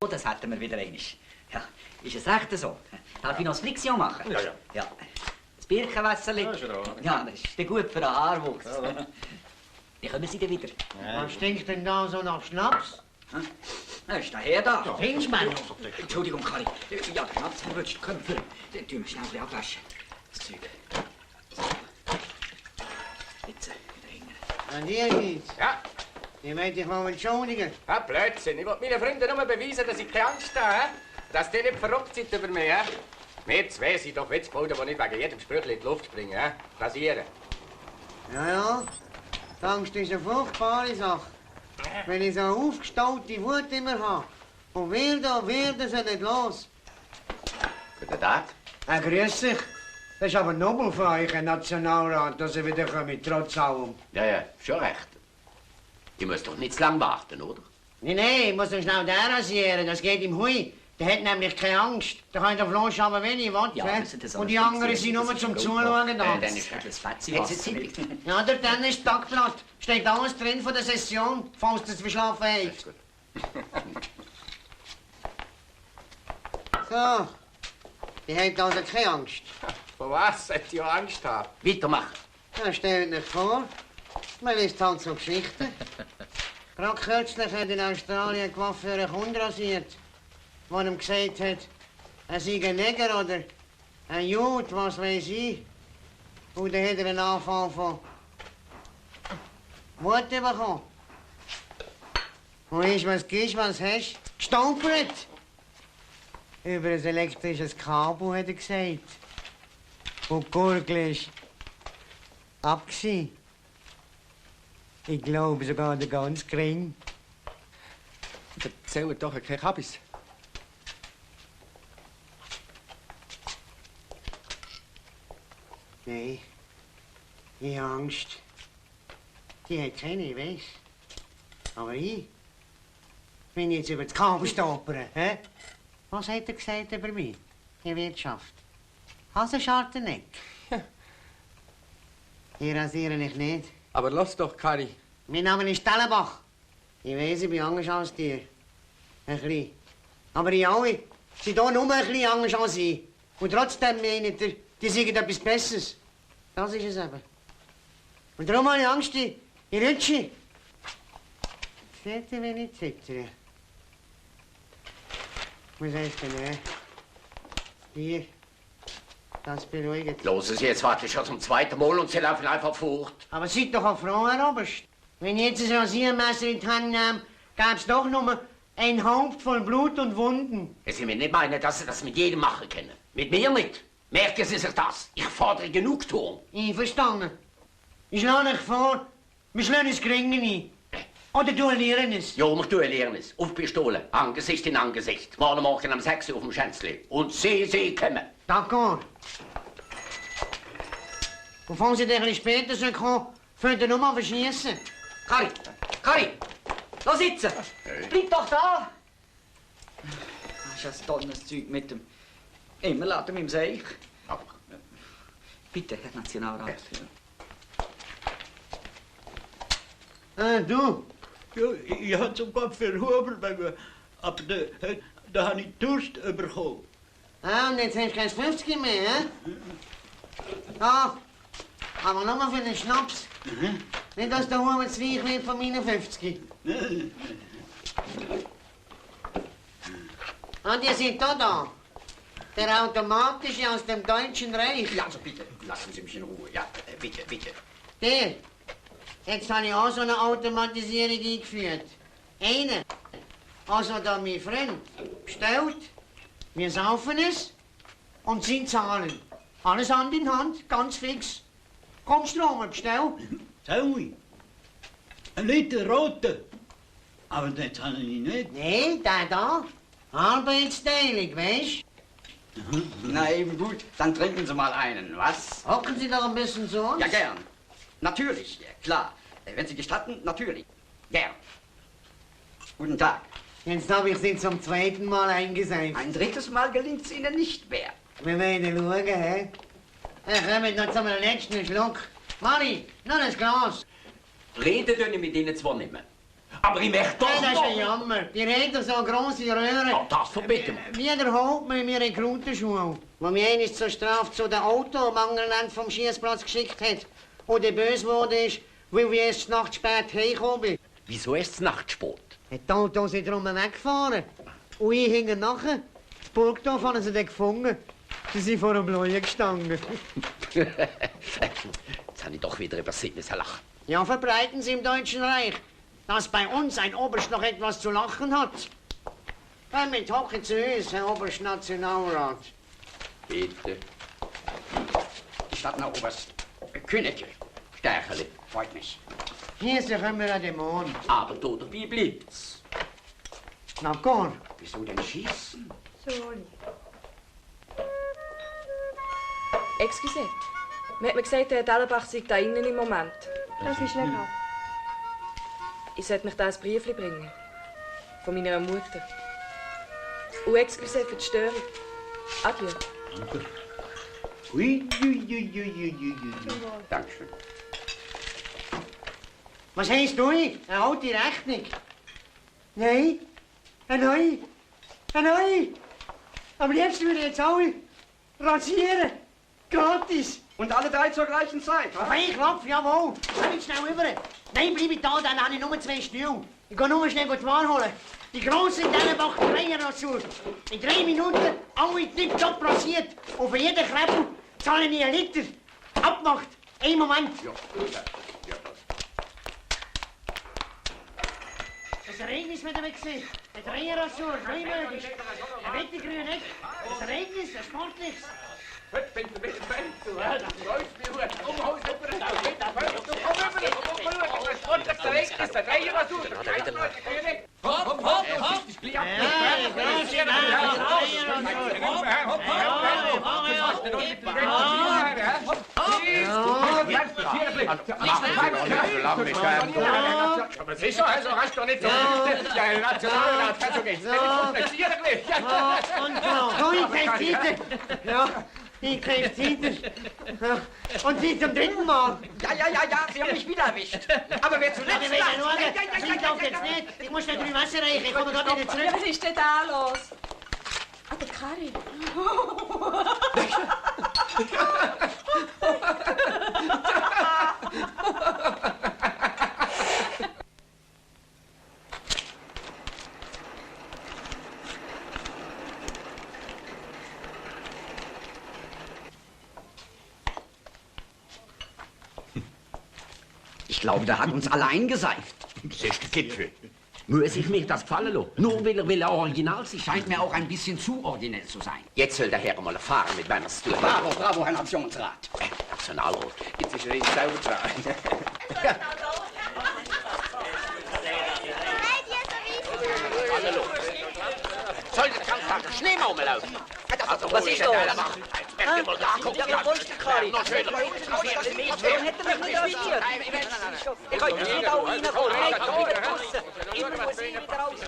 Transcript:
das hätten wir wieder einmal. Ja, ist es echt so? Darf ich noch das Flixion machen? Ja, ja. Ja. Das Birkenwässerli? Ja, ist in Ordnung. Ja, das ist dann gut für den Haarwuchs. Ja. Wie kommen Sie denn wieder? Was stinkt denn da so nach Schnaps? Ja, ist der Herr da? Ja. Finchmann. Entschuldigung, Kari. Ja, der Schnaps verrutscht. Komm, für. Den tun wir schnell ein bisschen abwaschen. Das Zeug. So. Jetzt, wieder hinten. An dir geht's. Ja. Ich möchte dich mal entschuldigen. Ja, Blödsinn. Ich will meinen Freunden nur beweisen, dass ich keine Angst habe. Dass die nicht verrückt sind über mich. Wir zwei sind doch Witzbolden, die nicht wegen jedem Sprüchli in die Luft springen. Rasieren. Ja, ja. Die Angst ist eine furchtbare Sache. Wenn ich so eine aufgestaute Wut immer habe. Und werde sie nicht los. Guten Tag. Grüß dich. Das ist aber nobel für euch, ein Nationalrat, dass ihr wieder kommt, trotz allem. Ja, schon recht. Ich muss doch nicht zu lang warten, oder? Nee, ich muss noch schnell den rasieren, das geht ihm hui. Der hat nämlich keine Angst. Der kann den Flasch haben, wenn ich will. Ja, und die anderen sind nur zum Zuschauen da. Dann ist Das Fetzi Jetzt Wasser ist nicht. Ja, der dann ist Tagblatt. Steht alles drin von der Session, falls das verschlafen habt. So. Die habt also keine Angst. Vor was sollte ich Angst haben? Weitermachen. Ja, stellt euch vor, man liest halt so Geschichten. Gerade kürzlich hat in Australien ein Coiffeur einen Kunden rasiert, der ihm gesagt hat, er sei ein Neger oder ein Jude, was weiß ich. Und dann hat er einen Anfall von Wut bekommen. Und was hast du? Gestolpert! Über ein elektrisches Kabel, hat er gesagt. Und die Gurgel ist abgewesen. Ich glaube sogar der ganz gering. Erzählt doch kein Kabis. Nein, ich habe Angst. Die hat keine, ich weiss. Aber ich bin jetzt über das Kabel stolpern, hä? Was hat er gesagt über mich in Wirtschaft? Hasenscharteneck? Ich rasiere mich nicht. Aber lass doch, Kari. Mein Name ist Tellenbach. Ich weiss, ich bin anders als dir. Ein bisschen. Aber ihr alle sind hier nur ein bisschen anders als ich. Und trotzdem meinen die sagen etwas Besseres. Das ist es eben. Und darum habe ich Angst, ich rutsche. Seht ihr, wenn ich zittere? Was heißt denn, Hier. Das beruhigt. Los es jetzt, warte schon zum zweiten Mal und sie laufen einfach fort. Aber seid doch auch froh, Herr Oberst. Wenn ich jetzt ein Rasiermesser in die Hand nehme, gäb's doch nur ein Haupt voll Blut und Wunden. Sie will nicht meinen, dass Sie das mit jedem machen können. Mit mir nicht. Merken Sie sich das. Ich fordere Genugtuung. Einverstanden. Ich schlage euch vor, wir schlagen ins Geringe ein. Oder duellieren es. Ja, wir duellieren es. Auf Pistole. Angesicht in Angesicht. Morgen um 6 Uhr auf dem Schänzli. Und Sie kommen. D'accord. Und falls Sie ein bisschen später kommen, könnt ihr nur mal verschießen. Kari, lass sitzen. Bleib doch da. Das ist ein tolles Zeug mit dem immer laden mit dem Seich. Aber Bitte, Herr Nationalrat. Du? Ja, ich habe zum Kopf für Huber, aber da habe ich Durst bekommen. Und jetzt hast du kein 50 mehr, hä? Ja, aber nur für den Schnaps. Nicht, dass der Huber zu weich wird von meinen 50. Und ihr seid da. Der automatische aus dem Deutschen Reich. ja, also bitte, lassen Sie mich in Ruhe. Ja, bitte. Der. Jetzt habe ich auch so eine Automatisierung eingeführt. Eine. Also da mein Freund bestellt, wir saufen es und sie zahlen. Alles Hand in Hand, ganz fix. Komm, Strom, bestell. Zowie. Ein Liter rote. Aber das habe ich nicht. Nee, der da. Arbeitsteilung, weißt? Na eben gut, dann trinken Sie mal einen, was? Hocken Sie doch ein bisschen zu uns. Ja, gern. Natürlich, klar. Wenn Sie gestatten, natürlich. Gern. Guten Tag. Jetzt habe ich Sie zum zweiten Mal eingesetzt. Ein drittes Mal gelingt es Ihnen nicht mehr. Wir werden schauen, hä? Kommt noch zum letzten Schluck. Mari, noch ein Glas. Reden können mit Ihnen zwar nicht mehr. Aber ich möchte doch Das ist ein noch. Jammer. Die reden so grosse Röhren. Oh, das verbieten wir. Wiederholt man mir in der Grundschule, wo mich einmal zur Strafe zu den Auto am anderen Ende vom Schießplatz geschickt hat und der böse geworden ist, weil ich erst nachts spät heimgekommen bin. Wieso ist es Nachtsport? Die Autos sind drum weggefahren. Und ich hing nachher. Das Burgdorf haben sie dann gefunden. Sie sind vor dem Blauen gestanden. Jetzt habe ich doch wieder übersehen müssen lachen. Ja, verbreiten Sie im Deutschen Reich, dass bei uns ein Oberst noch etwas zu lachen hat. Damit hocken zu uns, Herr Oberst Nationalrat. Bitte. Stadtner-Oberst Königl. Stärkerli. Freut mich. Hier ist der immer ein Dämon. Aber dabei bleibt's. Na gut. Wieso denn schießen? Excuse. Man hat mir gesagt, der Herr Dellenbach sei da innen im Moment. Das ist nicht wahr. Ich sollte mich da ein Briefli bringen. Von meiner Mutter. Und excuse für die Störung. Adieu. Ui, ui, ui, ui, ui, ui, ui. Dankeschön. Was heisst du? Eine alte Rechnung? Nein. Eine neue. Eine neue. Am liebsten würde ich jetzt alle rasieren. Gratis. Und alle drei zur gleichen Zeit. Auf einen Knopf, jawohl. Komm jetzt schnell rüber. Nein, bleib ich da, dann habe ich nur 2 Stühle. Ich gehe nur schnell die Ware holen. Die grosse Dellenbach Dreierrasur. In 3 Minuten alle tipptopp rasiert. Und für jeden Kreppel zahle ich 1 Liter. Abgemacht. Einen Moment. Das Ergebnis wird wir gesehen. Eine Dreierrasur, neumodisch. Ein Wettergrün nicht. Das Ergebnis, ein sportliches. Heute bin ich mit dem Feld, du, das läuft mir gut. Umhaus über den Haus, mit dem Feld, du, komm rüber, das sportlichste Ergebnis, der Dreierrasur. Hopp, hopp, hopp, hopp. Ja, die große Aber sicher, also hast du nicht so der Nationalrat kann so gehen. Und so, ich krieg's wieder. Ja, ich krieg's wieder. Ja. Und sie zum 3. Mal. Ja, Sie haben mich wieder erwischt. Aber wer zuletzt Ich will schauen, sie darf jetzt nicht. Ich muss nicht 3 Wasser reichen, ich komme gerade wieder zurück. Was ist denn da los? Ah, der Kari. Ich glaube, der hat uns alle eingeseift. Das ist der Gipfel. Muss ich mir das gefallen lassen? Nur weil er original sein. Scheint mir auch ein bisschen zu originell zu sein. Jetzt soll der Herr mal erfahren, mit wem er es tun hat. Bravo, bravo, Herr Nationsrat. Nationalrat. Jetzt ist er in selber dran. Soll der Kampfwagen Schneemann rumlaufen? Also, was ist da? Wenn wir mal da gucken, ja, wo ist der Kari? Noch schön. Warum hätte er mich nicht rasiert? Ich kann jetzt nicht auch reinkommen. Nein, ich bin wieder draussen. Immer muss ich wieder raus.